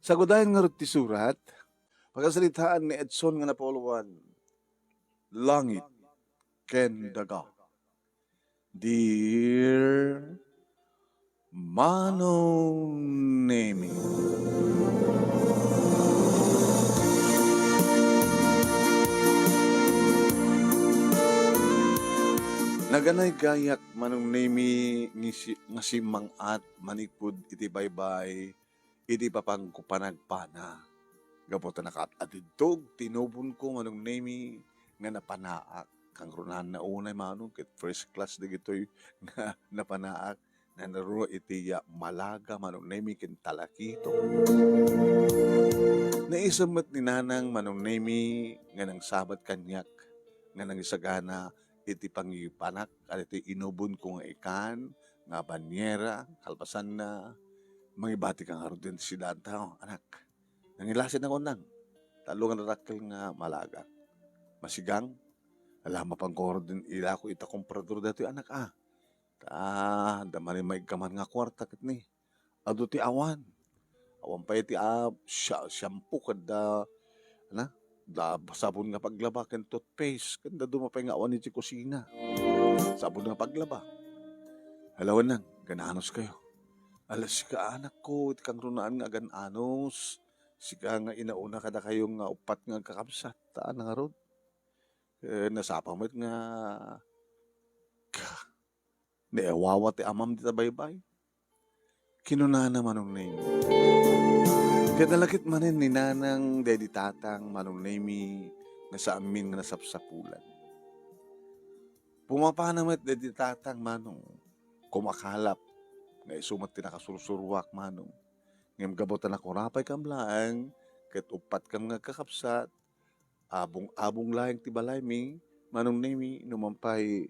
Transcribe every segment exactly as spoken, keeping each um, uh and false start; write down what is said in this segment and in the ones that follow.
Sagudayan ngarud ti surat, pakasaritaan ni Edson nga napauluan, Langit ken Daga. Dear Manong Nemi. Naganay gayak, Manong Nemi, ngisi-, nga simmang-at manipud iti baybay iti ipapangko panagpana. Gapu ta nakaat-atidtog ti inubonko, Manong Nemi, nga napanaak. Kangrunaanna unay, Manong, ket first class dagitoy nga napanaak. Nanarua iti, ah, Malaga, Manong Nemi, ken Talakito. Naisem met ni Nanang, Manong Nemi, nga nangsabat kaniak nga nangisagana iti pangipanak kadagiti inubonko nga ikan, nga banyera, kalpasanna, mangibatika ngarud iti sidaanta, anak. Nangilasit na kunang. Tallo nga nadakkel nga Malaga. Masigang, ala, mapanko ngarud ilako ita komprador daytoy, anak, a. Ta, adda manen maigkaman nga kuarta ket ni. Adu ti awan. Awan pay ti, ah, sya-, shampoo ken da, na, da sabon nga paglaba ken toothpaste, ken dadduma pay nga awan iti kusina. Sabon nga paglaba. Hala, wenang, agan-anos kayo. Ala, sika, anakko, iti kangrunaan nga agan-anos. Sika nga inauna kadakayo nga uppat nga agkakabsat. Ta, nangarud. Eh, nasapa met nga, ka, naiwawa ti amam dita baybay. Kinunana, Manong Nemi. Ket nalakip manen ni Nanang daydi Tatang, Manong Nemi, nga saanmin nga nasapsapulan. Pumapana met daydi Tatang, Manong, kumakalap, nga isu met ti nakasursuruak, Manong. Ngem gapu ta nakurapay kam laeng, ket uppat kam nga agkakabsat, abong-abong laeng ti balaymi, Manong Nemi, no man pay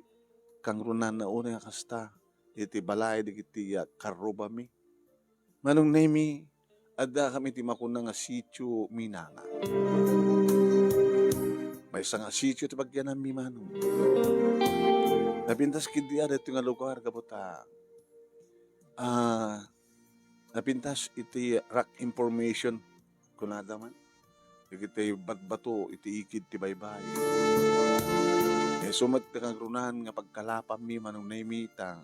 kangrunaan na unay a kasta, iti balay dagiti, ah, karrubami. Manong Nemi, adda kami ti makuna nga sitio Minanga. Maysa nga sitio ti pagyananmi, Manong. Napintas ketdi a daytoy nga lugar, gapu ta, ah, napintas iti rock information, kunada man. Dagiti batbato iti ikid ti baybay. Isu met ti kangrunaan nga pagkalapanmi, Manong Nemi, ta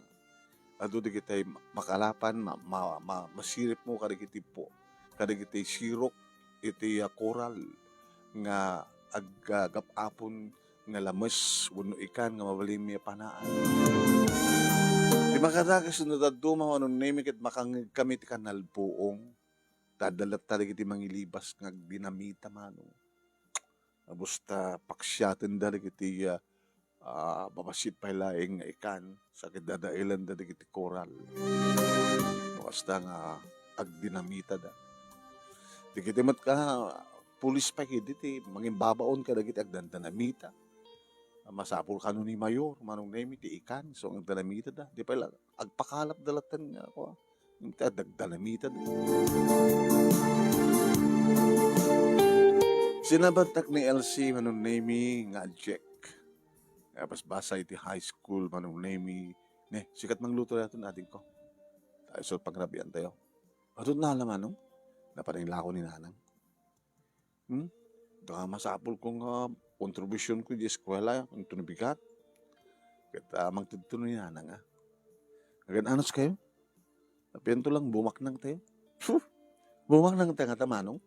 adu dagiti makalapan, ma-, ma-, ma-, masiripmo kadagiti po-, kadagiti sirok iti, ah, koral nga aggagap-apon nga lames wenno ikan nga mabalinmi a panaan. Ti makadakes no dadduma, Manong Nemi, ket makangngegkami ti kanalbuong. Ta adda latta dagiti mangilibas nga agdinamita, Manong. Abus ta paksiatenda dagiti, ah, ah, babassit pay laeng nga ikan, sa ket dadaelanda dagiti koral. No kasta nga agdinamitada. Dagiti met ka, pulis pay ketdi ti mangimbabaon kadagiti agdandanamita. Masapul kano ni Mayor, Manong Nemi, ti ikan, isu nga agdanamitada. Di pay la, agpakalapda latta nga, kua, ti agdanamitada. Sinabatak ni Elsie, Manong Nemi, nga adjek. Nga basbasa iti high school, Manong Nemi. Ne, sikat mangluto daytoy, adingko. Tayo, so, pangrabian tayo. Adun na, Manong. Napaningla ko ni Nanang. Hmm? Da masapul ko nga kontribusyonko iti eskuela, inton bigat. Ket, ah, mangtudtuno ni Nanang, ah. Agan-anos kayo? Apianto lang, bumaknang tayo. Puh! Bumaknang tayo nga ta, Manong.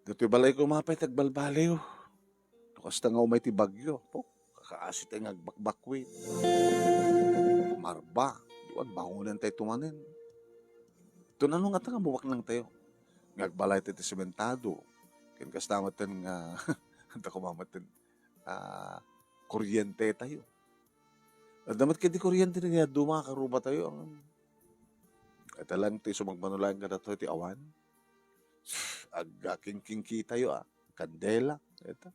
Dito'y balay ko, mapay, tagbalbaliw. No kasta nga umay ti bagyo, po, kakaasi tayo nga agbakbakwit. Marba, duan, bangonan tayo tumanen. Ito na nga ta nga bumaknang tayo. Nga agbalay tayo ti sementado. Ken kasta met nga, anta kumamet, ah, kuryente tayo. Adda met ket ti kuryente nga duma, karuba tayo. Ang, ita lang ti sumagmano laeng kadatoy ti awan. Agkingkingki tayo, ah. Kandela, ita.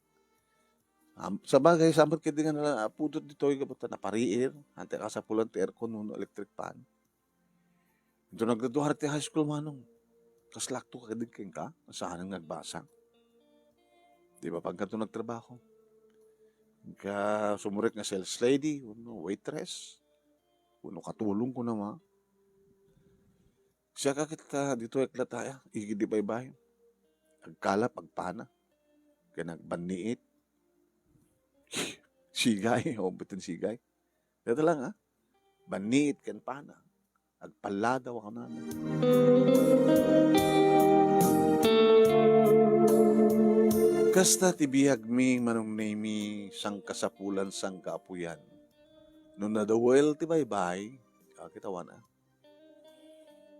Am, sabagay, sambat ket di nga nala-, pudot ditoy, gapu ta napariir, anti kasapulan ti aircon wenno electric fan. Ito naggraduar ti high school, Manong. Kaslakto ka kadin kenka, saanen nga agbasa. Di ba, pagkato nagtrabaho. Ka sumurek nga sales lady, wenno waitress, wenno katulong ko na ma. Siak ket, ah, ditoy ak lataya, igid ti baybay. Agkalap, agpana. Ken agbanniit. Sigay, o, bitin sigay. Dayta lang, ah. Banniit ken pana. Agpalladaw a kunana. Kasta ti biagmi, Manong Nemi, sangkasapulan, sangkaapuyan. No nadawel ti baybay, ah, kitawan, ah.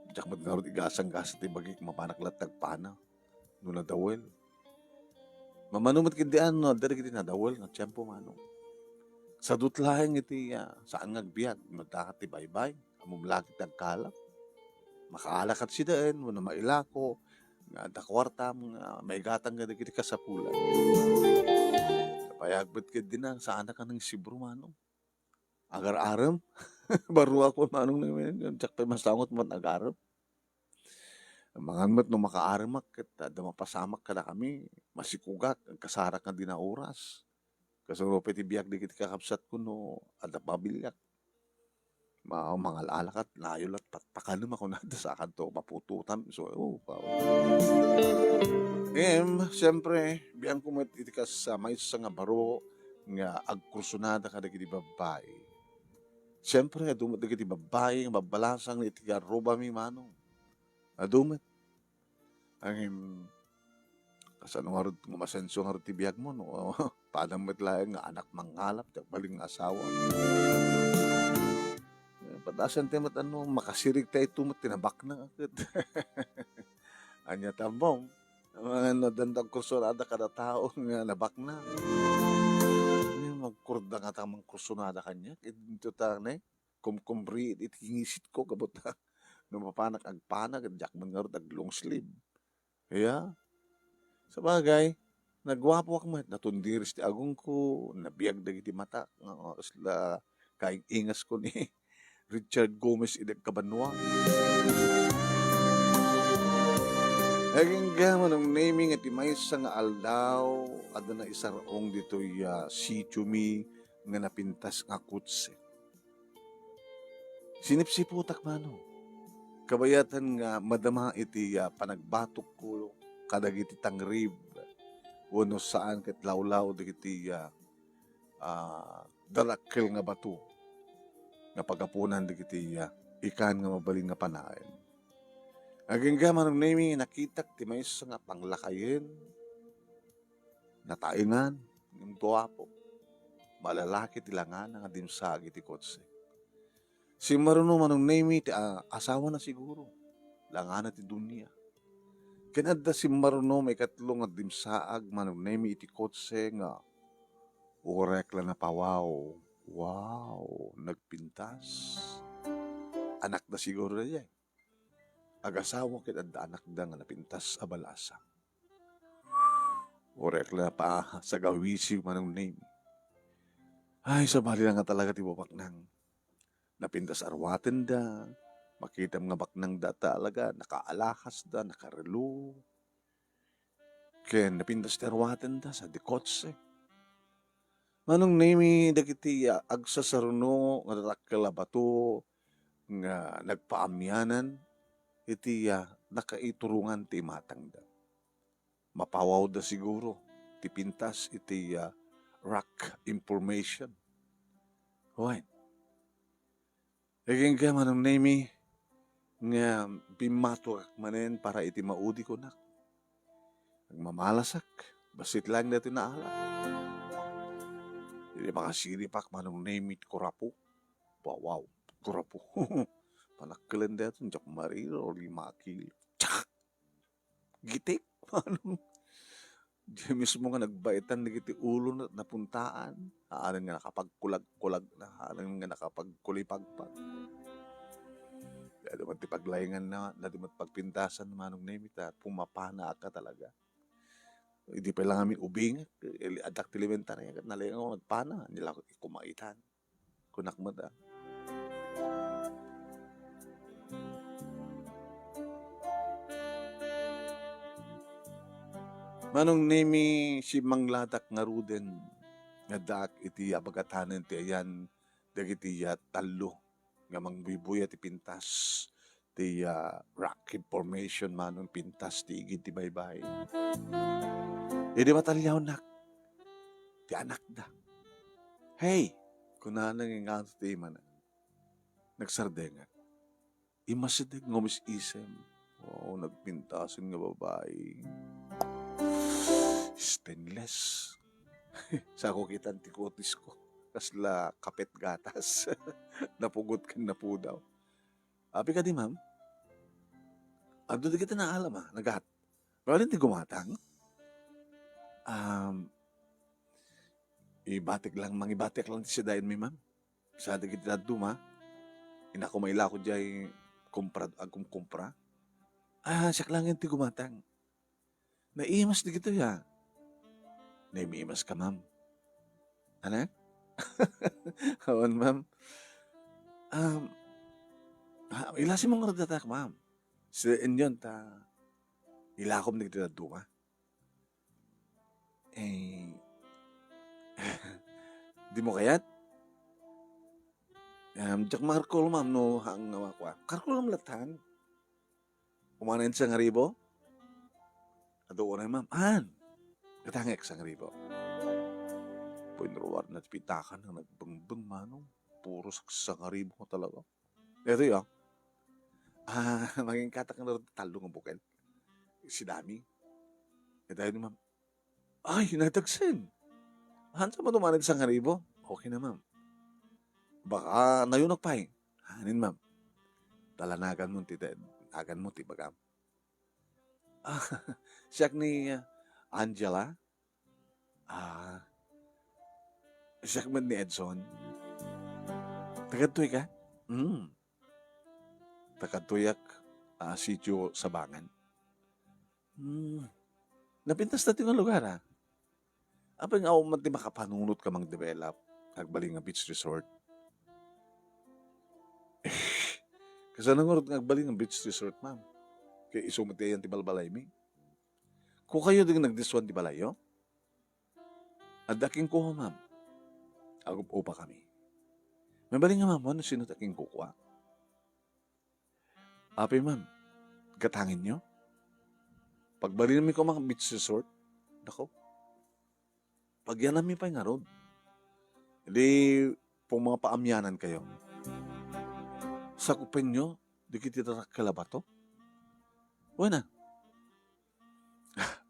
Diak met ngarud igasang-gasa ti bagik, mapanak latta agpana no nadawel. Mamano met ketdi no adda dagiti nadawel nga tiempo, Manong. Sadut laeng iti, ah, saan nga agbiag, no adda ti baybay, ammom la ket ti agkalap. Makaala ket sidaen, wenno mailako, nga adda kuartam, nga maigatang kadagiti kasapulan. Napayag met ketdi na, saanak a nangsibro, Manong. Agar-arem? Baruak, Manong, diak pay masangot met agar-arem. Amangan met no makaaremak ket adda mapasamak kadakami, masikogak, agkasarak nga dina oras. Kasano pay ti biag dagiti kakabsatko no adda pamiliak. Ma-, mangal-ala ket nayo la, pakpakanem a kunada, sakanto maputotam. So, oh, pa-, em, siyempre, biangko met iti kas-, ah, maysa nga baro nga agkursunada kadagiti babbai. Siyempre, adu met dagiti babbai nga babbalasang iti arrobami, Manong. Adu met. Ngem, kasano ngarud nga masenso ngarud ti biagmo, no? Padam met laeng nga anak mangalap, ti agbalin nga asawa. Eh, padasan ti met, ano, makasirigta ito met ti nabaknang ket. Ania ti ammom? Amangan no adda agkursunada kada tao nga nabaknang. Ngem, agkurda nga ta mangkursunada kaniak, ket dito ta, ne? Kumkumri iti ngisitko, kabutta. No mapanak agpana, ket diak man ngarud ag-long sleeve. Ya. Sabagay, naguapoak met, natundiris ti agongko, nabiag dagiti matak, nga kasla kaing-ingasko ni Richard Gomez idi agkabanua. Agingga, Manong Nemi, nga ti maysa nga aldaw, adda naisar-ong ditoy, ah, sitiomi nga napintas nga kotse. Sinipsipotak, Manong. Kabayatan nga madama iti, ah, panagbatokko kadagiti tangrib wenno saan ket lawlaw dagiti, ah, ah, darakkel nga bato nga pagapunan dagiti, ah, ikan nga mabalin nga panaen. Agingga, Manong Nemi, nakitak ti maysa nga panglakayen. Nataengan, ngem guapo. Malalaki ti langana nga dimsaag iti kotse. Simmaruno, Manong Nemi, ti, ah, asawana siguro. Langana ti dunia. Ken adda simmaruno maikatlo nga dimsaag, Manong Nemi, iti kotse nga uray la napawaw. Wow, nagpintas. Anakda siguro daydiay. Agasawa ket adda anakda nga napintas a balasang. Uray la napasagawisi, Manong Nemi. Ay, sabali la nga talaga ti babaknang. Napintas a ruatenda, makitam nga baknangda talaga, nakaalahasda, nakarelo. Ken napintas ti aruatenda sadi kotse. Manong Nemi, dagiti, ah, agsasaruno nga darakkel a bato nga nagpaamianan iti, ah, nakaiturongan ti imatangda. Mapawawda siguro ti pintas iti, ah, rock formation. Wen, agingga, Manong Nemi, nga bimmatokak manen para iti maudi, kunak. Agmamalasak, bassit laeng daytoy naalak. Idi makasiripak, Manong Nemi, ti kurapo. Bawaw, kurapo. Panakkelan daytoy, diak mariro, lima kilo. Tsak! Gitik, Manong. Diay mismo nga nagbaetan dagiti ulona, napuntaan. Haan nga nakapagkulag-kulag na, haan nga nakapagkulipagpag. Adu met ti paglaenganna, adu met pagpintasan, Manong Nemi, ta pumapanaak talaga. Idi pay la ngamin ubingak, ili-, addak ti elementarya, ket nalaenganko agpana, nila kumaitan. Kunak met, ah. Manong Nemi, simmangladak ngaruden nga addaak iti abagatanen ti ayan dagiti, ah, tallo nga mangbuybuya ti pintas ti, ah, rocky formation, Manong, pintas ti igid ti baybay. Idi mataliawnak ti anakda. "Hey!" kunana nga ingato ti imana. Nagsardengak. Imasideg nga umis-isem. Wow, nagpintasen nga babai. Stainless. Sako kitan ti kutisko. Kasla kapet gatas. Napugot ken napudaw. Apay kadi, ma'am? Adu dagiti naalam, ah, nagat. Pwede ti gumatang? Um, ibatik lang, mangibatik lang ti sidaenmi, ma'am. Sa dagiti dadduma, inako mailako diay kumpra, agkumkumpra. Ah, siak lang ti gumatang. Naimas dagitoy, ah. Naimimas ka, ma'am. Anak? Awan, ma'am. Um, ah, ilasi mo nga dadak, ma'am. Sa inyon, ta ilakom dagiti dadduma. Eh, di mo kayat? Um, diak makarkol, ma'am, no, ang nga kuan. Karkol, ma'am, latan. Umanen sangaribo? Adu unay, ma'am. An? Katangek sangaribo. Puinruar na ti pitakan nga nagbengbeng, Manong. Puro sangaribo talaga. Ito, ya. Ah, mangingkatak na tallo nga bukel. Sidami. Ito, ma'am. Ay, nadagsen. Hansa mo tumanag sangaribo? Okay na, ma'am. Baka nayunak pay. Hanin, ma'am. Talanagan mo ti, nagan mo ti bagam. Ah, siak ni, ah, Angela. Ah, siak met ni Edson. Tagadtoy ka? Hmm. Tagadtoyak, ah, sitio Sabangan. Hmm. Napintas ta ti nga lugar, ah. Apay nga awan man ti makapanunot ka mang develop, agbalin nga beach resort. Kasano ngarud nga agbalin nga beach resort, ma'am? Kay isu met ti ayan ti balbalaymi. Kukayo di nagdisuan ti balayyo? Adda kenkuko, ma'am. Agup-upa kami. Mabalin nga, ma'am, no sino ti akinkukua? Apay, ma'am, gatangenyo? Pagbalinmi koma nga beach resort, nako, pagyanammi pay ngarud. Di, pumapaamyanan kayo. Sakupenyo, dagiti darakkel a bato. Buena.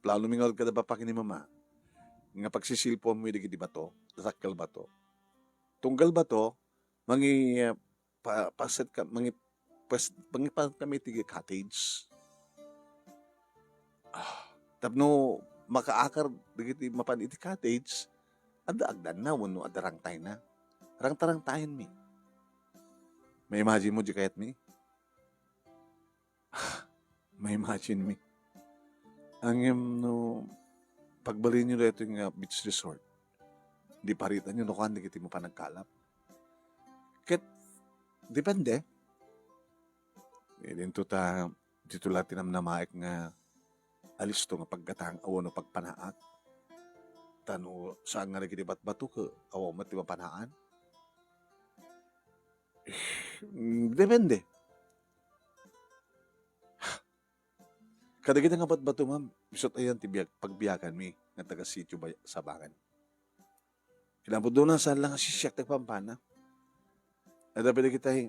Planomi ngarud kada papaki ni mama nga pagsisilpuanmi dagiti bato, darakkel bato. Tunggal bato, mangi-, pa-, paset ka, mangi-, pas-, mangipaset kami iti cottage. Ah, tapno makaakar dagiti mapan iti cottage, adda agdanna wenno adda rangtayna. Rangtarangtayenmi. Ma-imagine mo di kayatmi? Ma-imagine mi. Ngem no pagbalinyo daytoy nga beach resort, di paritanyo no kuan dagiti mapan agkalap. Ket depende. Idinto ta, dito la ti namnamaek nga alisto nga paggatang a wenno pagpanaak. Ta no saan nga dagiti batbato ket awan met ti mapanaan. Depende. Kadagiti nga batbato, ma'am, isut ayan ti biag-, pagbiaganmi nga taga Sitio Bay-, Sabangan. Kinapudno na, saan lang nga sisiak ti agpampana. Adda pay dagiti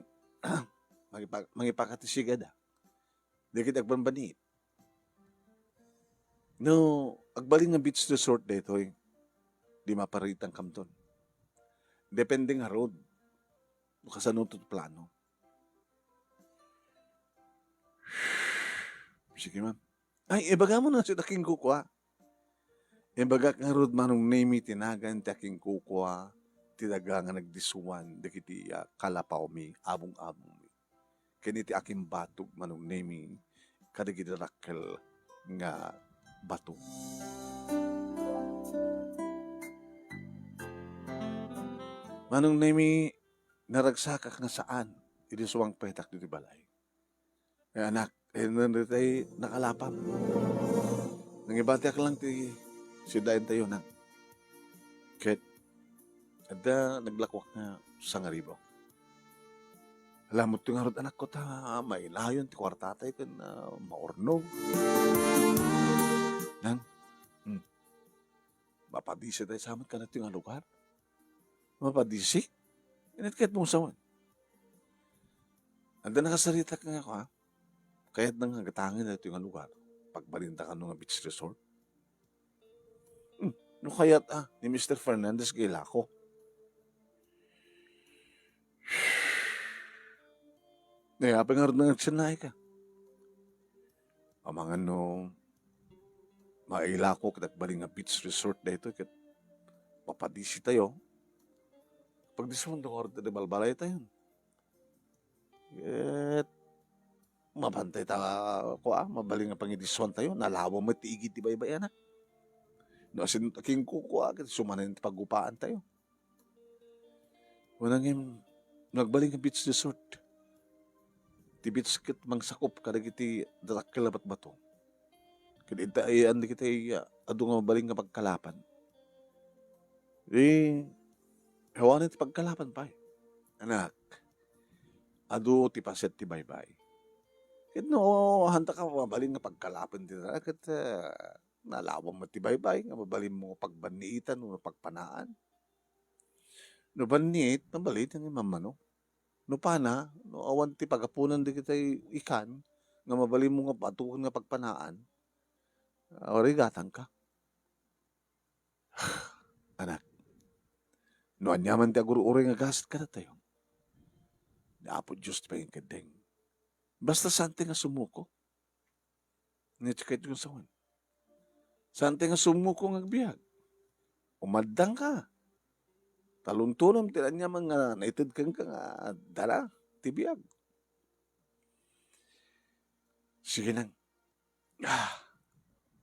mangipa-, mangipakatisigada. Dagiti agbanbaniit. No, agbalin nga beach resort daytoy, di maparitankam ton. Depende ngarud. No kasano to plano. Sige, ma'am. Ay, ibagam no sino ti akinkukua. Ibagak ngarud, Manong Nemi, ti nagan ti akinkukua, ti daga nga nagdisuan dagiti, ah, kalapawmi, abong-abongmi. Ken iti akimbatog, Manong Nemi, kadagiti dakkel nga bato. Manong Nemi, naragsakak nga saan idi sumangpetak ditoy balay. Eh, anak, eh, nan-, tay nakalapam. Nangibatiak lang ti sidaentayo, nak. Ket adda naglakuak nga sangaribo. Alam mo, ti ngarud, anakko, ta mailayon ti kuartatayo ken, ah, maurnog. Nang, hmm, mapadisitayo sa met kadagitoy nga lugar. Mapadisi? Init ket mo sawen. Adda nakasarita ka nga, ha? Kayatna nga gatangen daytoy nga lugar. Pagbalinda kano nga beach resort. Hmm, no kayat, ah, ni Mister Fernandez nga ilako. Apay ngarud nga agsennaay ka? Amangan no mailako ket agbalin nga beach resort daytoy ket mapadisitayo. Pagdiswando ngarud ti balbalaytayon. Ket mapantay ta, kua, mabalin nga pangidiswantayo, nalawa met ti igid ti baybay-anak. No, asin, kinkukua, ket sumanen ti paggupaantayo. Wen, ngem, no agbalin nga beach resort. Ti beach ket mangsakup kadagiti dadakkel a batbato. Ket inta, eh, andi kita, eh, adu nga mabalin nga pagkalapan. Eh, awanen ti pagkalapan pay. Anak, adu ti paset ti baybay. Ket no, hanta ka mabalin nga pagkalapan ti dara, ket, eh, nalawa met ti baybay nga mabalinmo pagbanniitan wenno pagpanaan. No banniit, mabalin nga mammano. No pana, no awan ti pagapunan dagiti ikan nga mabalinmo nga patuken nga pagpanaan, ah, rigatangka. Anak, no aniaman ti agur-uray nga gasat kadatayo, ni Apo Dios ti panginkendeng. Basta saan ti nga sumuko. Nga ti kayat nga sawen. Saan ti nga sumuko nga agbiag? Umaddangka. Taluntonem ti aniaman nga naited kenka nga dara ti biag. Sige nang. Ah,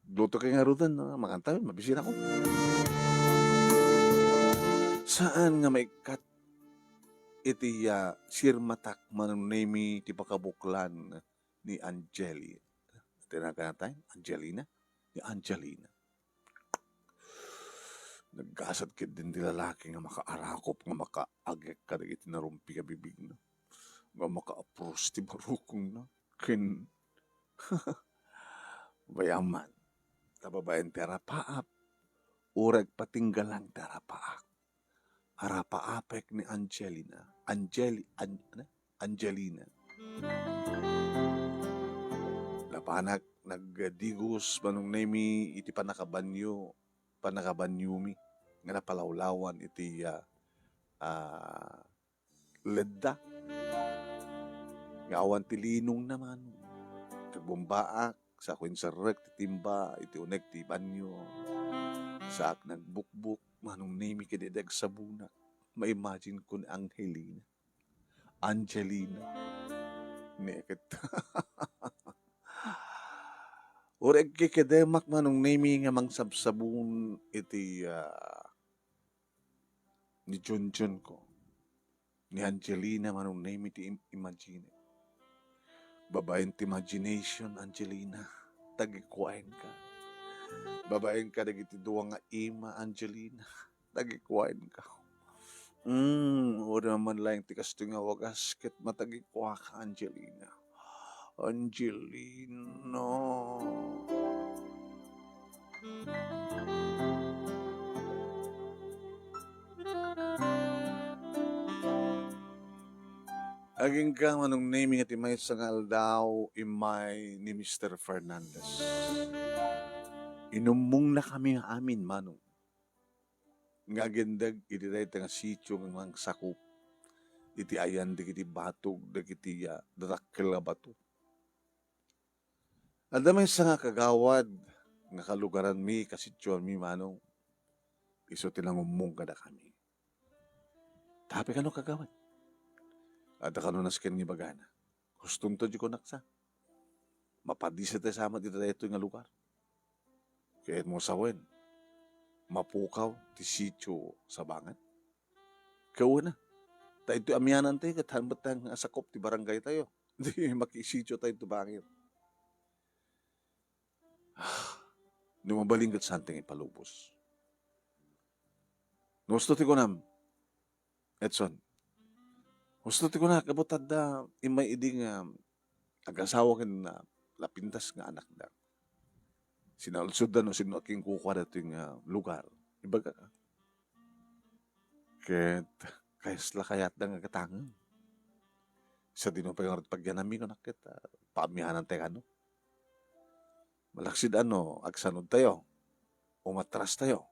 luto kay ngaruden, no? Mangan tayo, mabisin ako. Saan nga maikkat iti, ah, sirmatak manunemi ti pakabuklan ni Angeli. Tinagan tayo, Angelina? Ni Angelina. Naggasat ketdin ti lalaki nga makaarakop, nga makaagek kadagiti narumpi a bibigna, nga makaapros ti barukongna. Ken, bay-am man, ta babaen ti arapaap, uray agpatinggalang ti arapaak. Arapaapek ni Angelina. Angeli-, An-, ano? Angelina. Napanak nagdigos manunemi iti pannakabanio, pannakabaniomi nga napalawlawan iti, ah, ah, ledda. Nga awan ti linongna man. Nagbombaak, sa ko inserrek ti timba iti uneg ti banio. Saak nagbukbok, manunemi ket idi agsabonak, ma-imagine ko ni Angelina. Angelina. Neket. Uray agkikedemak manunemi nga mangsabsabon iti, ah, ni Junjun ko. Ni Angelina manunemi ti im-, imagine. Babaen ti imagination, Angelina. Tagikuaenka. Babaen kadagiti dua nga ima, Angelina. Tagikuaenka. Mm, uray man laeng ti kastoy nga wagas ket matagikuaka, Angelina. Angelina. Agingga, Manong Nemy, nga ti maysa nga aldaw, immay ni Mister Fernandez. Inummongna kami nga amin, Manong, nga agindeg iti dayta nga sitio nga mangsakup iti ayan dagiti batog dagiti, ah, dadakkel a bato. Adda maysa nga kagawad nga kalugaranmi, kasitioanmi, Manong. Isu ti nangummong kadakami. Tapno kano, kagawad? Adda kano nasken nga ibagana? Hustonto di kunaksa. Mapadisitayo sa met iti daytoy nga lugar. Kayatmo sawen, mapukaw ti sitio Sabangan? Kauna, ta iti amianantayo ket haan met nga sakup ti barangaytayo. Di makisitiotayo iti bangir. No mabalin ket saan ti nga ipalubos. No husto ti kunam, Edson, Husto ti kunak, gapu ta adda immay idi nga agasawa ken, ah, napintas nga anakda. Sinaludsodda no sino a kinkukuada ditoy nga lugar. Ibaga, ket kasla kayatda nga gatangen. Sadino pay ngarud pagyanami, kunak ket, ah, paamianan tayo kano. Malaksid ano, agsanod tayo, umatras tayo.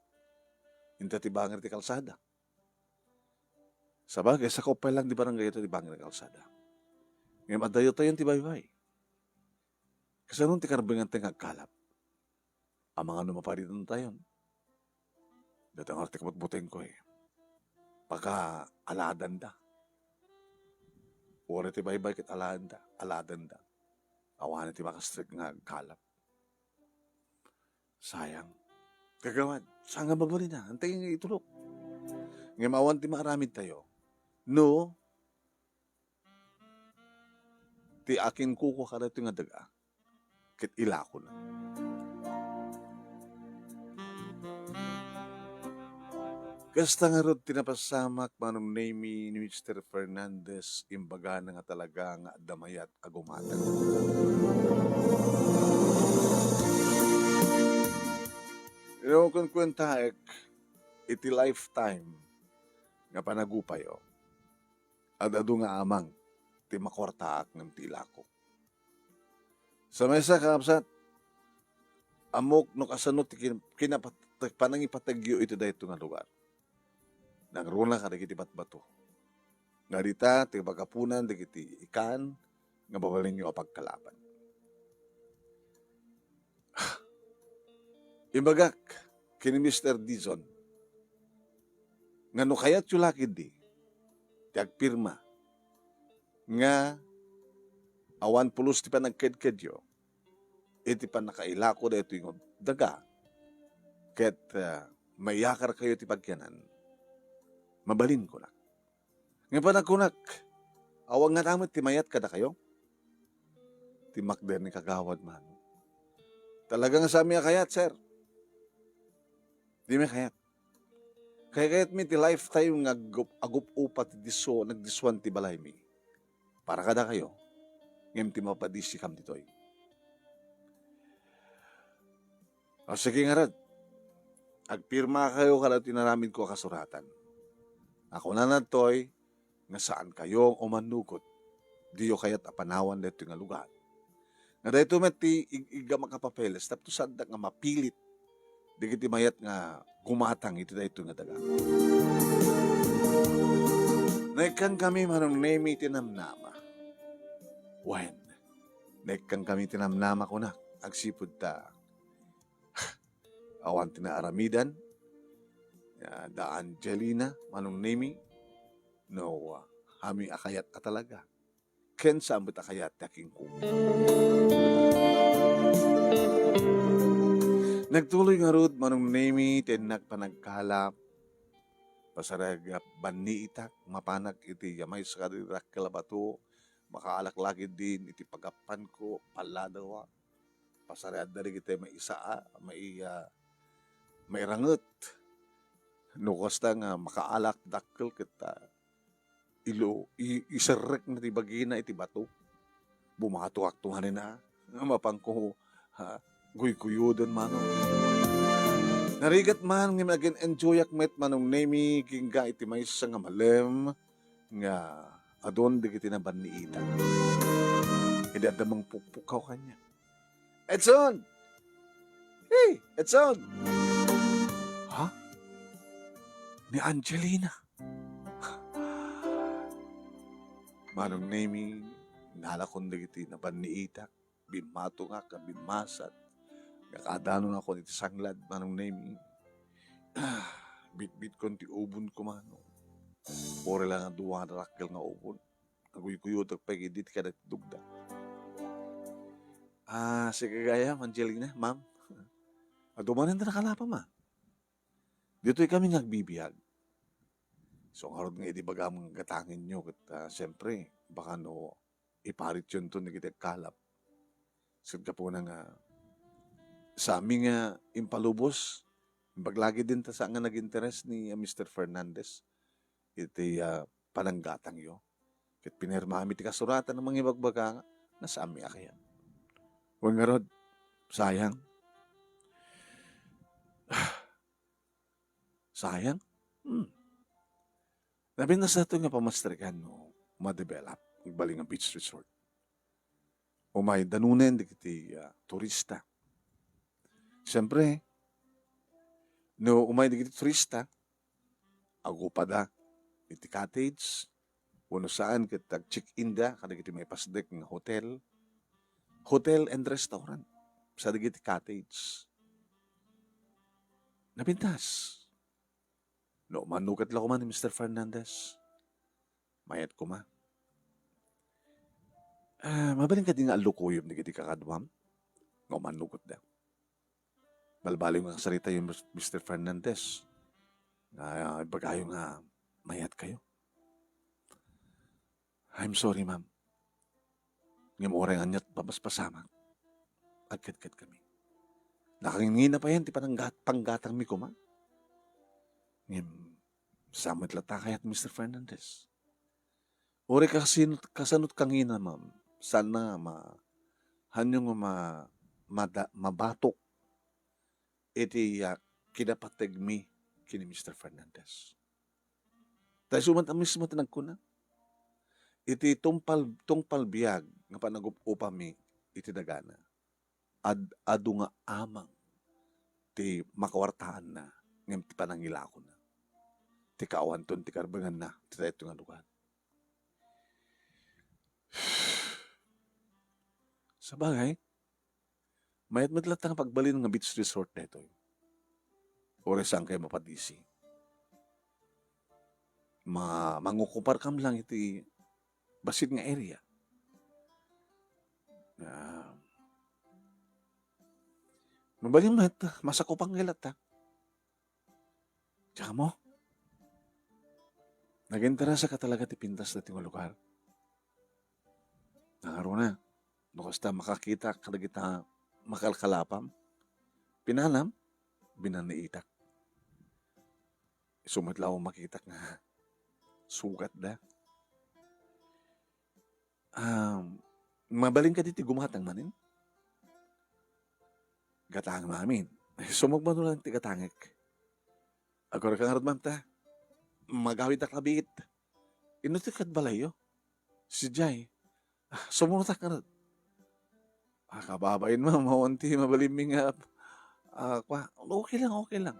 Inta ti bangir ti kalsada. Sabagay, sakop pay lang di barangay ito ti bangir ti kalsada. Ngem adayo tayon ti baybay. Kasano ti karbengan tayo nga agkalap? Amangan no maparitan tayon. Data nga ti kabutbuteng ko eh. Paka aladanda. Wala ti baybay ket aladanda. Aladanda. Awan ti makastrek nga agkalap. Sayang. Kagawad, saan nga mabalina? Antay nga itulok. Ngem awan ti maaramid tayo. No, ti akin kuko kadagitoy nga daga, ket ilakona. Kasta ngarud ti napasamak, Manong Nemy, ni Mister Fernandez, imbagana nga talaga nga adda mayat a gumatang. Ino kunkuentaek iti lifetime nga panagupayo, ad-adu nga amang ti makuartaak ngem ti ilako. Sa maysa, kakabsat, ammok no kasano ti kin-, kinapat-, panangipategyo iti daytoy nga lugar. Nangruna kadagiti batbato. Nga dita ti pagapunan dagiti ikan nga mabalinyo a pagkalaban. Imbagak ken ni Mister Dizon nga no kayatyo la ketdi ti agpirma nga awan pulos ti panagkedkedyo iti pannakailako daytoy nga daga ket, ah, maiyakarkayo ti pagyanan, mabalinko la. Ngem panagkunak, awan ngata met ti mayat kadakayo? Timmakder ni Kagawad Mano. Talaga nga saanmi a kayat, sir. Dimi a kayat. Kayatmi ti lifetime nga agup-, agup-upa ti disso, nagdissuan ti balaymi. Para kadakayo, ngem ti mapadissikam ditoy. O, sige ngarud. Agpirmakayo kadagiti inaramidko a kasuratan. A kunana ditoy nga saankayo umannugot. Diyo kayat a panawan daytoy nga lugar. Nga daytoy met ti ig-, igam a kapapeles tapno saandak nga mapilit dagiti mayat nga gumatang iti daytoy nga daga. Naikkankami, Manong Nemy, iti namnama. Wen, naikkankami iti namnama, kunak, agsipud ta awan ti naaramidan, ah, da Angelina, Manong Nemy, no, ah, amin a kayat a talaga. Ken saan met a kayat ti akinkuko. Nagtuloy ngarud, Manong Nemy, ti innak panagkalap. Pasarag banniitak, mapanak iti maysa kadagiti dakkel a bato, makaalak la ketdin iti pagappanko, palladawa. Pasariadda dagiti maisaa, mai-, ah, mairanget. No kasta nga makaalak dakkel ket, ah, ilo-, i-, iserrekna ti bagina iti bato. Bumatoakto manen a, nga mapanko, ha, guyguyoden, Manong. Narigat man nga nagin-enjoyak met, Manong Nemy, kingga iti maysa nga malem nga adun dagiti nabanniitak. Idi adda mangpukpukaw kaniak. "Edson! Hey, Edson!" Ha? Ni Angelina. Manong Nemy, nalakon dagiti nabanniitak, bimmatongak, bimmasat, nga kadanonakon iti sanglad, Manong Nemy. Bitbitkon ti ubonko, Manong. Puri la nga dua nga dakkel nga ubon. Aguyguyotek pay ketdi ti kadagiti dugda. Ah, sige gayam, Angelina, ma'am. Adu manen ta nakalapa, ma'am. Ditoy kami nga agbibiag. So, ngarud nga idi bagam nga gatangenyo, ket, ah, siyempre, baka no, iparityonton dagiti agkalap. Ket gapuna nga, saanmi nga impalubos, imbag la ketdin ta saan nga nag-interes ni, ah, Mister Fernandez iti, ah, pananggatangyo. Ket pinirmami ti kasuratan a mangibagbaga nga saanmi a kayat. Wen ngarud, sayang. Sayang. Hmm. Napintas daytoy nga pamastergan no ma-develop, agbalin nga beach resort. Umay danunen dagiti, ah, turista. Siyempre, no umay dagiti turista, agupada iti cottage, wenno saan ket ag-check-in da kadagiti maipasdek nga hotel, hotel and restaurant, sadagiti cottage. Napintas. No, umannok ket la koma ni Mister Fernandez. Mayat koma. Ah, mabalin kadi nga allukoyem dagiti kakaduam nga umannok da. Balbaliw nga kasaritayo, Mister Fernandez, nga ibagayo nga mayat kayo. "I'm sorry, ma'am. Ngem uray ania't mapaspasamak, agketket kami. Nakangingina payen ti pananggat-, panggatangmi koma. Ngem, saan met latta kayat, Mister Fernandez? Uray kasino-, kasano't kangina, ma'am, saan nga ma-, hanyo nga ma-, mada-, mabatok iti, ah, kinapategmi ken ni Mister Fernandez." Ta isu met a mismo ti nagkuna, iti tungpal-, tungpal biag nga panagup-upami iti dagana, ad-adu nga amang ti makuartaanna ngem ti panangilakona ti kaawanton ti karbenganna ti daytoy nga lugar. Sabagay, mayat met latta nga pagbalin nga beach resort daytoy. Uray saan kayo mapadisi. Ma-, mangokuparkam lang iti bassit nga area. Ah, mabalin met, masakupan kayo latta. Diak ammo. Naginteresa ka talaga ti pintas daytoy nga lugar? Nangaruna, no kasta makakita kadagita makalkalapam, pinanam, binanniitak. Isu met la makitak nga sugatda. Um, mabalin kadi ti gumatang manen? Gatang amin. Sumagmano lang ti gatangek. Agurka ngarud, ma'am, ta. Magawidak labiit. Inno ti kad balayyo? Si Jai. Ah, sumurotak ngarud. Ah, kababain, ma'am, awan ti mabalinmi nga, ah, kwa. Okay lang, okay lang.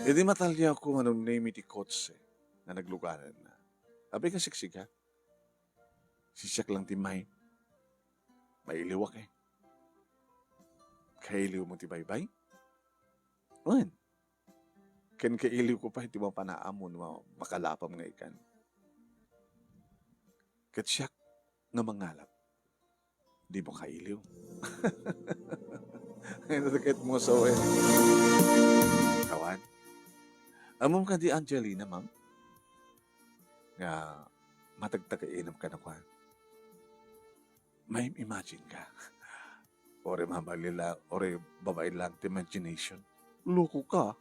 Idi mataliawko nga nungnemi ti kotse nga naglugarenna. Apay ka siksiga? Sisiak lang ti may-, mailiwak, eh. Kailiwmo ti baybay? Wen, ken kailiwko pay ti mapanaam wenno makalapam nga ikan. Ket siak nga mangalap, dimo kailiw. Ay, natakit mo sa uwi. Awan. Ammom kadi Angelina, ma'am? Nga matagtagainam kadakuada. May imagine ka. Uray mabalin lang, uray babain lang ti imagination. Loko ka.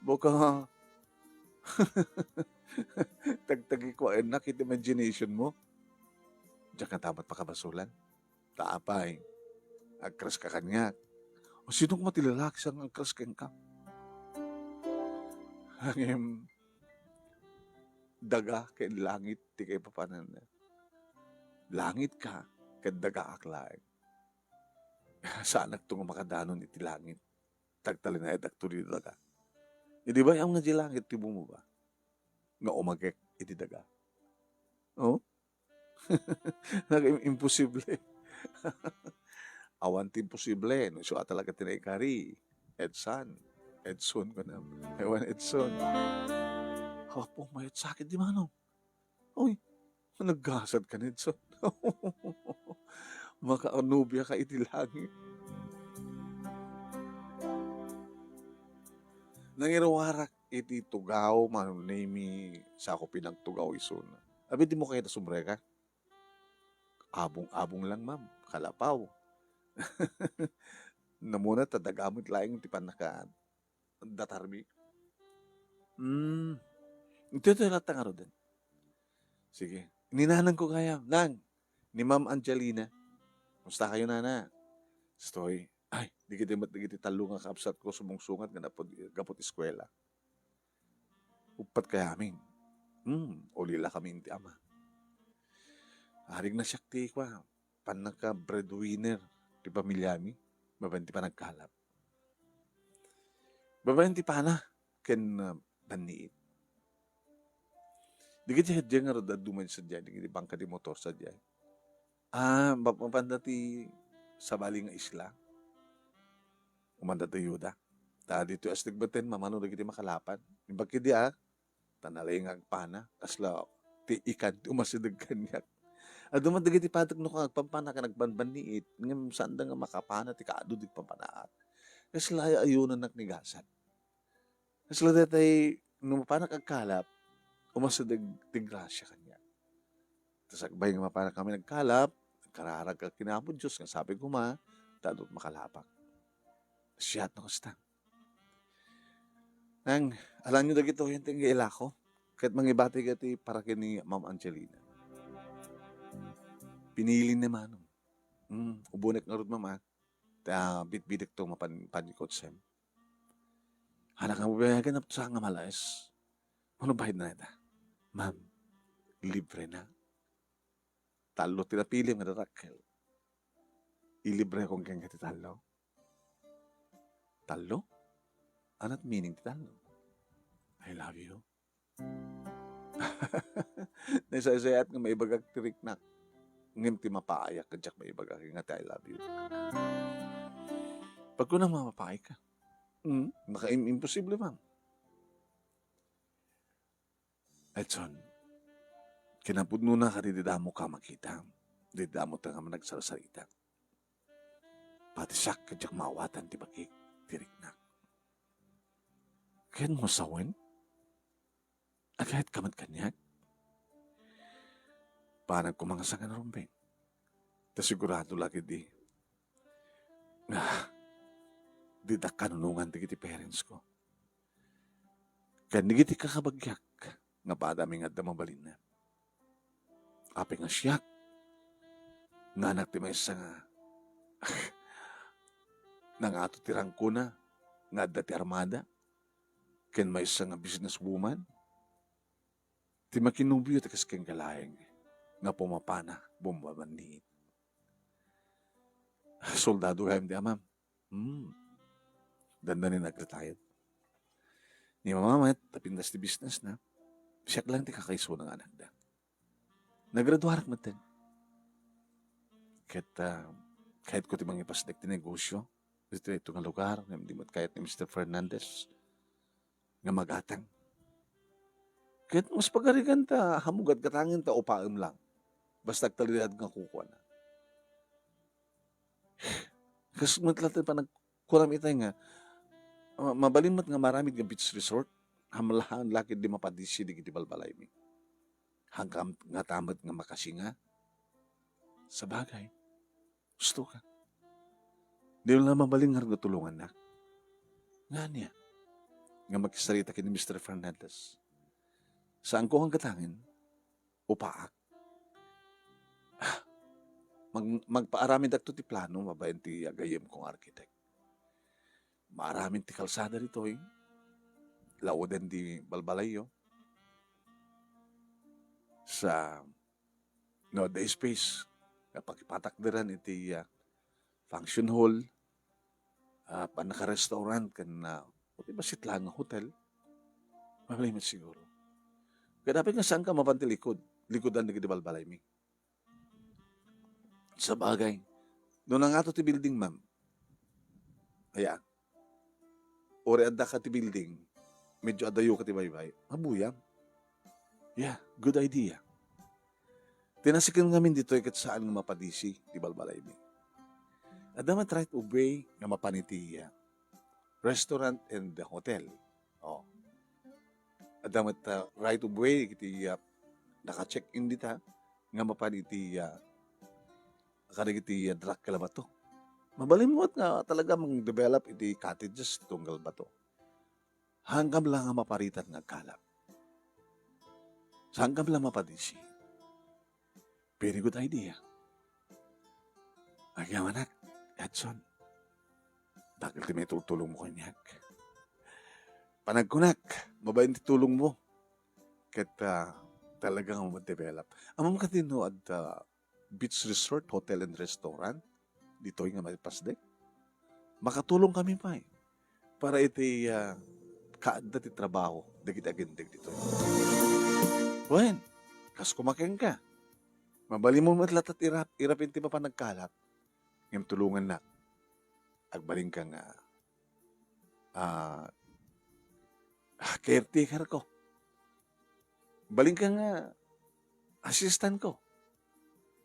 Baka tagtagikuaennak iti imagination mo. Diak nga ta met pakabasulan. Ta apay, agkras ka kaniak. O sino koma ti lalaki sa nga agkras kenka? Ngem, daga ken langit ti kaipapananna. Langit ka, ken dagaak laeng. Saanakto nga makadanon iti langit. Tagtalinaedakto iti daga. Idi bay-am nga di langit ti bumaba, nga umagek iti daga. Oh? Nagim-, imposible. Awan ti imposible. No, isu a talaga ti naikari. Edsan. Edson ko na. Ewan, Edson. Apo, mayat sakit di mano. Uy, naggasat ka, Edson. Makaanubia ka iti langit. Nangiruarak iti tugaw, mano nemi, sako pinagtugaw isuna. Abi, di mo kayat a subreka? Abong-abong lang, ma'am. Kalapaw. Namuna, ta daga met laeng ti pannaka-, datarmi. Hmm. Itoy, itoy latta ngaruden. Sige. Ni nanangko gayam, "Nang, ni Ma'am Angelina." "Kumusta kayo, nana?" "Stoy." "Ay, dagiti met dagiti tallo nga kabsatko sumungsungat nga napud-, gapu ti eskuela." Uppat kayami. Hmm, ulila kami iti ama. Arigna siak ti kua, pannaka-breadwinner ti pamilyami, babaen ti panagkalap. Babaen ti pana ken, ah, banniit. Dagiti sadiay ngarud, adu met sadiay, dagiti bangka ti motor sadiay. Ah, map-, mapanda ti sabali nga isla. Umanda ti ayuda. Ta ditoy Astig metten, mamano dagiti makalapan. Imbag idi, ah, ta nalay nga agpana, kasla ti ikan ti umasideg kaniak. Adu met dagiti patek no agpampana ken agbanbanniit, ngem saanda nga makapana ti kaadu ti agpampanaak. Kasla ay-, ayunanak ni gasat. Kasla daytay, no mapanak agkalap, umasideg ti grasia kaniak. Ta sakbay nga mapanak kami nagkalap, nagkararag ka ken Apo Dios nga sabi koma, ta adut makalapak. Siak no kasta. Nang, alanyo dagitoy ti ilako, ket mangibati ka ti para ken ni Ma'am Angelina. Pinili ni Manong. Hmm, ubonek ngarud, Ma'am, ah. Ta bitbitek to mapan-, panikotsem. Anak nga babayagan, napto sa nga malaes. Ano bayad na ita? Ma'am, libre na. Tallo ti napilim nga darakkel. Ilibre kong kenka ti tallo. Tallo? Anat meaning ti tallo? I love you. Naisaysayaat nga maibagak ti riknak. Ngem ti mapaayak, diak maibagak nga ti I love you. Pagkunam nga mapaay ka. Hmm? Naka-, im-, imposible, ma'am. Edson, kinapudnona kadi ti damo ka makita, ti damo ta nga managsarsarita. Pati siak, diak maawatan ti bagik, ti riknak. Ken mo sawen? Agayat ka met kaniak? Panag kumangasa nga narumbeng. Ta sigurado la ketdi nga ditak kanunongan dagiti parents ko. Ken dagiti kakabagiak nga padami nga adda mabalinna. Apay nga siak nga anak ti maysa nga nangato ti rangkona nga adda ti armada ken maysa nga businesswoman, ti makinobio ti kas ken kalaeng nga pumapana bumbabanniit. Soldado gayam ti amam. Hmm. Dandanin nag-retired. Ni mama met, tapindas ti business na. Siak lang ti kakaisuna nga anakda. Nagraduarak metten. Ket, ah, kayatko ti mangipasdek ti negosyo. Ditoy ito nga lugar, ngem di met kayat ni Mister Fernandez nga magatang. Ket mas pagarigan ta, hamugat gatangen ta upaem lang. Basta agtalinaed nga kukuana. Kas met latta panagkuram itay nga, ma-, mabalin met nga maramid nga beach resort, hamlahan lakid di mapadisi dagiti balbalaymi. Hangkam nga tamet nga makasinga. Sabagay, gusto ka. Di la mabalin nga tulongannak. Nga ania? Nga makisarita ken ni Mister Fernandez. Saanko nga gatangen, upaak. Ah, mag-, magpaaramidakto ti plano babaen ti agayem kong architect. Maaramid ti kalsada ditoy, lauden ti balbalayyo. Sa, no, the space, nga pakipatakderan iti, ah, function hall, ah, pannaka-restaurant ken, ah, o ti bassit laeng nga hotel, mabalin met siguro. Ket apay nga saan ka mapan ti likod, likodan dagiti balbalaymi. Sabagay, no nangato ti building, ma'am, aya, uri adda ka ti building, medyo adayo ka ti baybay, mabuyam. Yeah, good idea. Ti nasiken ngamin ditoy ket saan nga mapadisi ti balbalaymi. Adda met right of way nga mapan iti, ah, restaurant and the hotel. Oh. Adda met, ah, right of way iti, ah, naka-check-in dita nga mapan iti, ah, kadagiti, ah, darakkel a bato. Mabalin met nga talaga mang-develop iti cottages ti tunggal bato. Hangkam lang nga maparitan nga agkalap. Saankam la mapadisi. Very good idea. Agyamanak, Edson. Dakkel ti maitultulongmo kaniak. Panagkunak, mabain ti tulongmo. Ket, ah, talaga nga ma-develop. Ammom kadi no adda beach resort, hotel and restaurant ditoy nga maipasdek? Makatulongkami pay para iti, ah, kaadda ti trabaho dagiti agindeg ditoy. Wen, kas kumakenka. Mabalinmo met latta ti irap-, irapin ti mapan nagkalat. Ngem tulongannak. Agbalinka nga, ah, caretaker ko. Balinka nga assistant ko.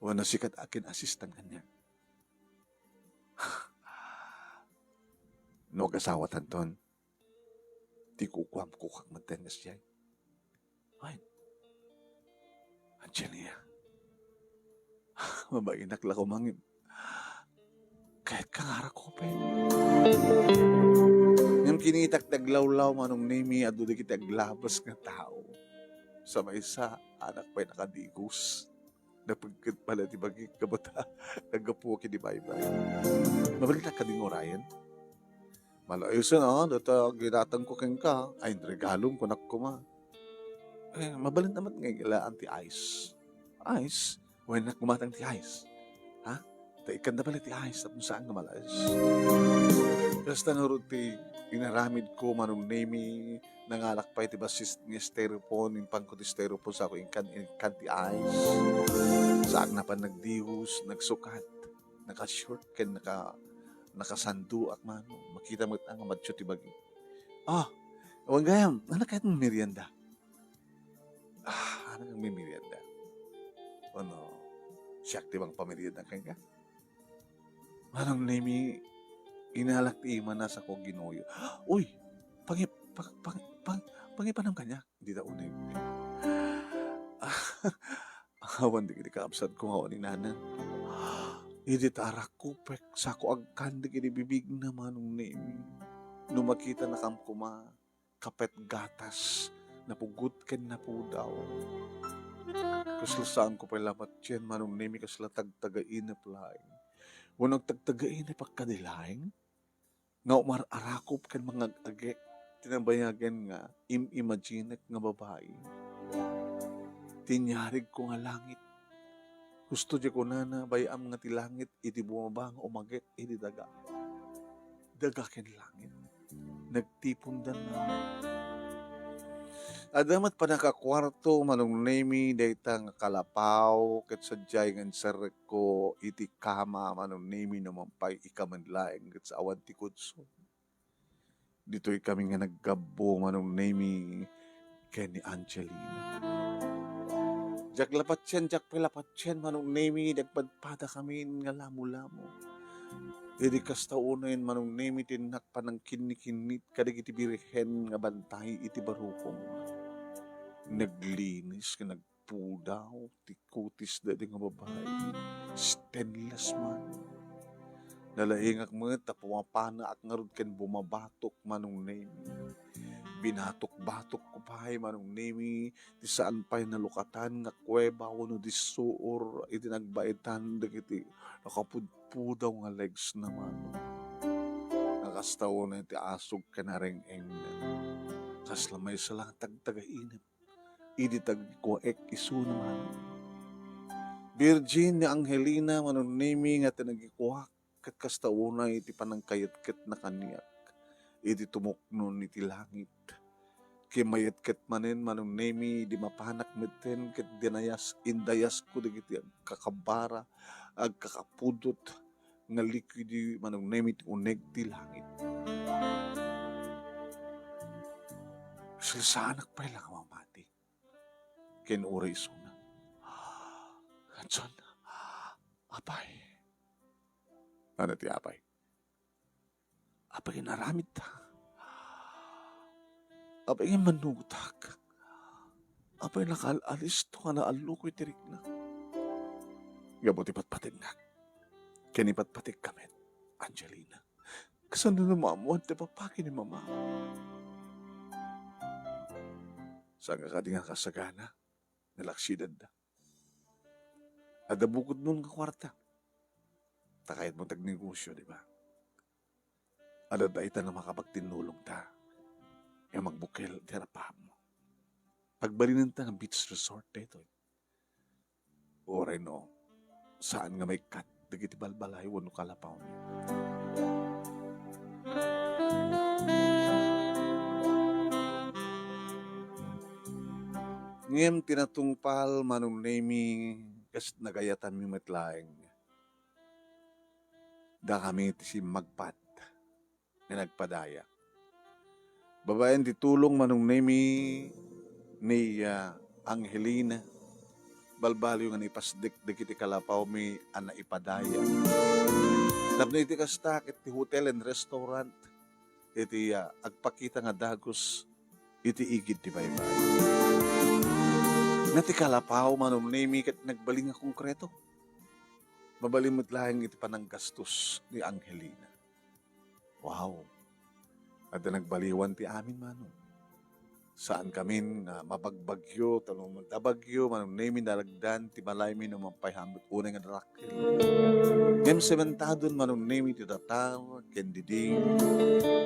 Wenno sika ti akin-assistant kaniak. No agasawatanton, ti kukuam, kukak met ten nga siay. Ay, Angelia, mabainak la koma ngem kayatka nga arakupen. Ngem kinitak ti aglawlaw, Manong Nemi, adu dagiti aglabes nga tao. Sa maysa, anak pay nakadigos. Napigket pay la ti bagik, kabata, naggapuak idi baybay. Mabalinak kadi nga urayen? Malaisen, ah, data ginatangko kenka. Ay, regalom, kunak koma. Eh, mabalin naman nga ilaan ti ice. Ice? Wennak gumatang ti ice. Ha? Ta ikkanda pala ti ice, tapno saan nga malaes. Kasta ngarud ti inaramid ko, Manong Nemi, nangalak pay ti bassit nga styrofoam, impanko ti styrofoam, sako inkan, inkan ti ice. Saak napan nagdios, nagsukat, naka-short, ken naka-, nakasanduak, Manong. Makita met nga madio ti bagi. Ah, awan gayam, ano kayat merienda? Ah, ano kang mimerienda? Ano, siak ti mangpamerienda kenka? Manong Nemi, inalak ti imana, sako ginuyo. Uy, pangi-, pang-, pang-, pang-, pangipanam kaniak, dita uneg. Awan dagiti kaabsatko nga awan inana. Idi ta arakupek, sako agkan dagiti bibigna, Manong Nemi. No makitanakam koma, kapet gatas, napugot ken napudaw. Kasla saanko pay la matien, Manong Nemi, kasla tagtagainep laeng. Wenno agtagtagainep a kadi laeng? Nga umar-arakop ken mangag-agek ti nabayagen nga im-imaginek nga babai. Ti inyarigko nga langit. Husto diay kunana, bay-am nga ti langit iti bumaba nga umagek iti daga. Daga ken langit. Nagtipondan. Adda met pannakakuarto, Manong Nemi, dayta nga kalapaw, ket sadiay nga inserrekko iti kama, Manong Nemi, no mapan pay ikamen laeng ket sa awan ti kudso. Ditoy kami nga naggabbo, Manong Nemi, ken ni Angelina. Diak la patien, diak pay la patien, Manong Nemi, nagpadpadakamin nga lamulamo. Idi kasta unayen, Manong Nemi, ti innak panangkinnikinnit kadagiti birhen nga bantay iti barukong. Naglinis ken nagpudaw ti kutis daydi nga babai. Stainless man. Nalaingak met ta pumapanaak ngarud ken bumabatok, Manong Nemi. Binatok-batokko pay, Manong Nemi, ti saan pay nalukatan nga kuweba wenno dissuor iti nagbaetan dagiti nakapudpudaw nga legsna, Manong. Nga kasta unay ti asog ken areng-engna. Kasla maysa la nga tagtagainep idi tagikuaek isuna, Manong. Virgin ni Angelina, Manong Nemi, nga ti nagikuak, ket kasta unay ti panangkayetketna kaniak idi tumuknon iti langit. Ket mayetket manen, Manong Nemi, idi mapanak metten ket dinayas-, indayasko dagiti agkakabara, agkakapudot nga likidi, Manong Nemi, ti uneg ti langit. Salsaanak pay la nga mamati. Ken uray isuna. Hanson, apay. Ano ti apay? Apay nga inaramidta? Apay nga immanugotak? Apay nga nakaal-alisto nga naallukoy ti riknak? Gapu ti patpategnak. Ken ipatpategka met, Angelina. Kasano no maammoan ti papaki ni Mama? Saan ka kadi nga kasagana? Nalaksidanna. Adda bukodmo nga kuarta. Ta kayatmo ti agnegosio, di ba? Adda dayta nga makapagtinnulongta. Nga mangbukel ti arapaapmo. Pagbalinenta nga beach resort daytoy. Uray no, saan nga maikkat dagiti balbalay wenno kalapawmi. Ngem ti natungpal, Manong Nemi, kas nagayatanmi met laeng, dakami ti simmagpat nga nagpadaya. Babaen ti tulong, Manong Nemi, ni, ah, Angelina, balbaliw nga naipasdek dagiti kalapawmi a naipadaya. Tapno iti kasta, ket ti hotel and restaurant iti, ah, agpakita nga dagus iti igid ti baybay. Nga ti kalapaw, Manong Nemi, ket nagbalin nga konkreto. Mabalin met laeng iti pananggastos ni Angelina. Wow! Adda nagbaliwan ti amin, Manong. Saankamin nga mabagbagyo, ta no adda bagyo, Manong Nemi, nalagdan ti balaymi no mapayhamut unay nga darakkel. Ngem sementadon, Manong Nemi, ti datar, ken diding,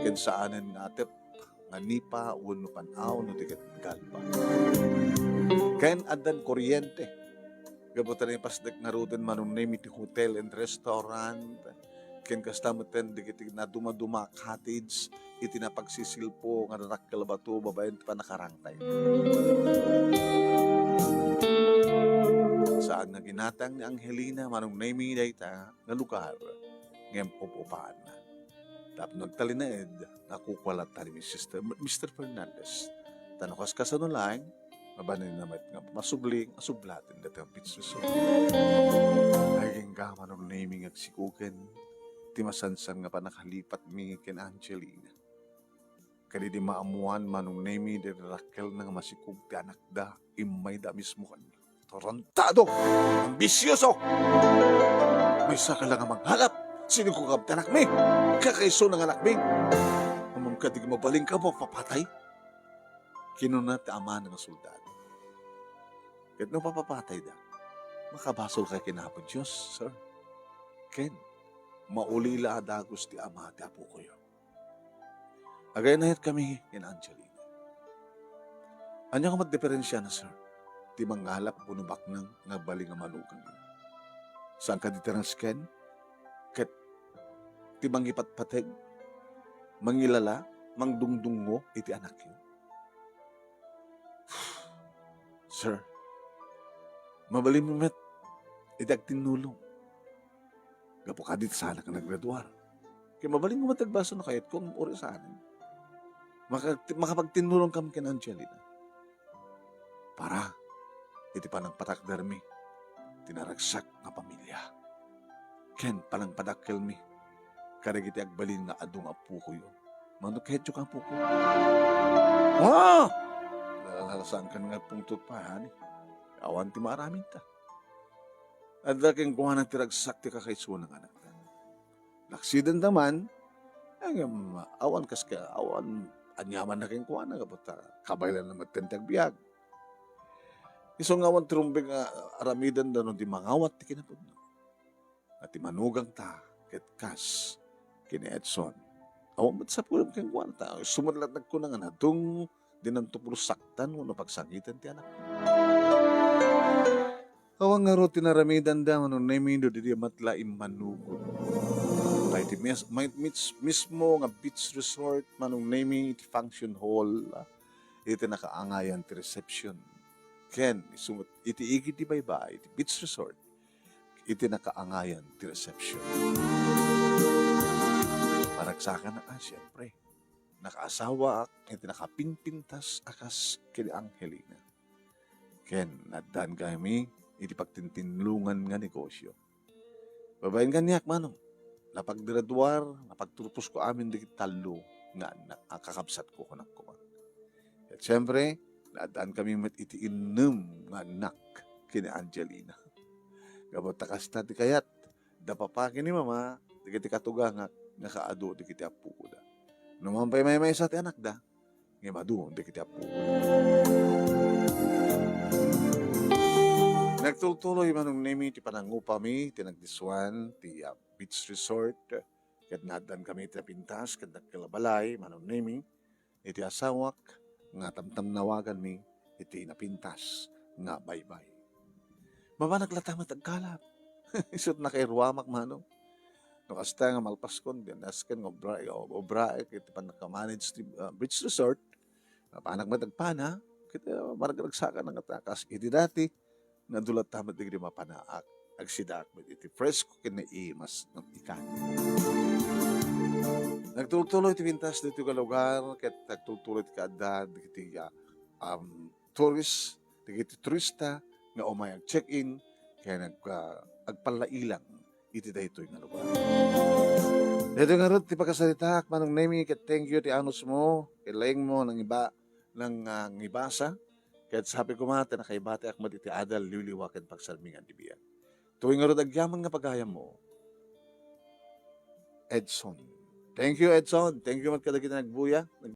ken saanen nga atep, nga nipa, wenno pan-aw, no di ket galba. Ken addan kuryente. Gapu ta naipasdek ngaruden, Manong Nemi, ti hotel and restaurant, ken kasta metten dagiti nadumaduma a cottage iti napagsisilpo nga darakkel a bato babaen ti pannakarangtay. Saan nga ginatang ni Angelina, Manong Nemi, dayta nga lugar, ngem up-upaanna. Tapno agtalinaed, nga kukua latta ni Mister Mister Fernandez. Ta no kas-, kasano laeng, mabalinna met nga masubli nga sublaten dayta nga beach resort. Agingga, Manong Nemi, nga agsikogen ti masansan nga pannakalipatmi ken Angelina. Kadidi maammoan, Manong Nemi, ti darakkelna nga masikog ti anakda, immayda mismo kaniak. Tarantado! Ambisioso! Maysa ka la nga manghalap, sinigukam ti anakmi. Kakaisuna nga anakmi. Ammom kadi nga mabalinka mapapatay? Kinuna ti amana nga soldado. Ket no papapatayda, makabasolka ken Apo Dios, sir. Ken, maulila a dagus ti ama ti apokoyo. Agaynayatkami ken Angelina. Ania nga met diperensiana, sir? Ti mangalap wenno baknang nga agbalin nga manugang. Saan kadi ti rangsken? Ket ti mangipatpateg, mangilala, mangdungdungngo iti anakyo? Sir, mabalinmo met iti agtinnulong. Gapu kadi ti saanak nga naggraduar. Ket mabalinko met ti agbasa no kayatko, uray saanen. Maka-, makapagtinnulongkami ken Angelina. Para iti panangpatakdermi ti naragsak nga pamilia. Ken panangpadakkelmi kadagiti agbalin nga adu nga appokoyo. Mano ketyo ka, apoko? Ah! Saankan nga pungtot pay, honey. Awan ti maaramidta. Adda kenkuana ti ragsak ti kakaisuna nga anakda. Laksidenda man, ngem awan kas ka, awan aniamanna kenkuana, gapu ta kabaylanna met ti agbiag. Isu nga awan ti rumbeng nga aramidenda no di mangawat ti kinapudno. Nga ti manugangta ket kas ken ni Edson. Awan met sapulem kenkuana ta isu met laeng nagkuna nga nadung dinanto puro saktan wenno pagsangiten ti anak. Awan ngarud ti naramidenda, Manong Nemi, no di met la immanugod. Ta iti mis-, may-, mis-, mismo nga beach resort, Manong Nemi, iti function hall, ah, iti nakaangayan ti reception. Ken, isu met iti igid ti baybay, iti beach resort, iti nakaangayan ti reception. Paragsakan a, siyempre, nakaasawaak iti nakapingpintas a kas ken ni Angelina. Ken, naaddankami iti pagtintinlongan nga negosyo. Babaen kaniak, Manong, napaggraduar, napagturposko amin dagiti tallo nga annak a kakabsatko, kunak koma. Ket siyempre, naaddaankami met iti innem nga annak ken ni Angelina. Gapu ta kasta ti kayat da papa ken ni mama dagiti katugangak nga kaadu dagiti appokoda. No man pay maymaysa ti anakda, ngem adu dagiti appokoda. Nagtultuloy, Manong Nemi, ti panangupami ti nagdisuan ti, ah, beach resort. Ket naaddankami iti napintas ket dakkel a balay, Manong Nemi, iti asawak nga tamtamnawaganmi iti napintas nga baybay. Mabanak latta met agkalap. Isut' nakairuamak, Manong. No kasta nga malpaskon, dian asken nga obra-, obraek iti pannakamanage ti, ah, beach resort, napanak met agpana, ket, ah, maragsakan nga ta-, kas iti dati, nga adu latta met dagiti mapanaak, agsidaak met iti presko ken naimas nga ikan. Nagtultuloy ti pintas ditoy nga lugar, ket nagtultuloy ti kaaddaan dagiti, ah, um, tourist, dagiti turista nga umay ag-check-in, ken nag-, ah, agpallailang iti daytoy nga lugar. Daytoy ngarud ti pakasaritaak, Manong Nemi, ket thank you ti anusmo, ket laengmo nangiba-, nang, ah, ngibasa, ket sapay koma ti nakaibatiak met iti adal, liwliwa, ken pagsarmingan ti biag. Daytoy ngarud agyaman nga pagayammo, Edson. Thank you, Edson. Thank you met kadagiti nagbuya.